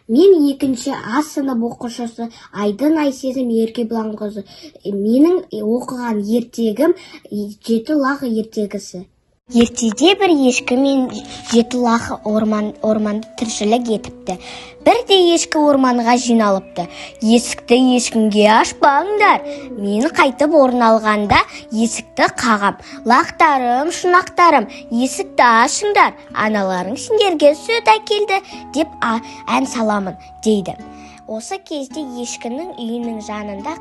Мен екінші А сынып оқушысы Айдын Айсезім Еркебұланқызы. Менің оқыған ертегім «Жеті лақ» ертегісі. Ертеде бір ешкі мен жеті лақ орманда тіршілік етіпті. Бірде ешкі орманға жиналыпты. «Есікті ешкімге ашпаңдар. Мен қайтып оралғанда есікті қағам. Лақтарым, шұнақтарым, есікті ашыңдар. Аналарың сендерге сүт әкелді деп ән саламын», – дейді. Осы кезде ешкінің үйінің жанында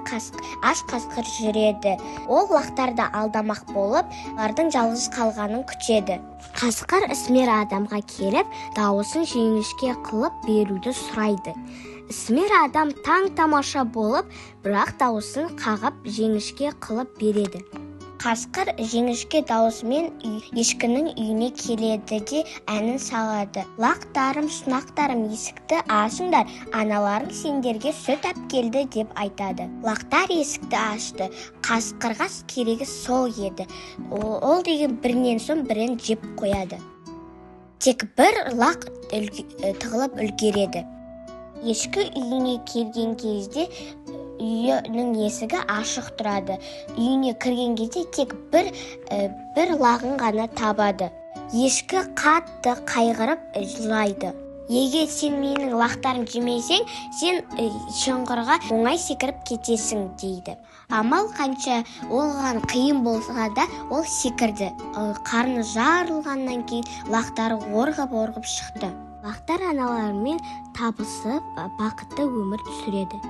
аш қасқыр жүреді. Ол лақтарды алдамақ болып, олардың жалғыз қалғанын күтеді. Қасқыр ісмер адамға келіп, дауысын жіңішке қылып беруді сұрайды. Ісмер адам таң тамаша болып, бірақ дауысын қағып, жіңішке қылып береді. Қасқыр жіңішке дауысымен ешкінің үйіне келеді де, әнін салады: «Лақтарым, шұнақтарым, есікті ашыңдар, аналарың сендерге сүт әпкелді», – деп айтады. Лақтар есікті ашты. Қасқырға керегі сол еді. Ол деген бірінен соң бірін жеп қояды. Тек бір лақ тығылып үлгереді. Ешкі үйіне келген кезде үйінің есігі ашық тұрады. Үйіне кірген кезде тек бір лағын ғана табады. Ешкі қатты қайғырып жылайды. «Егер сен менің лақтарым жемесең, сен шұңқырға оңай секіріп кетесің», – дейді. Амал қанша оған қиын болса да, ол секірді. Қарны жарылғаннан кейін лақтары орғып орғып шықты. Лақтар аналарымен табысып, бақытты өмір сүреді.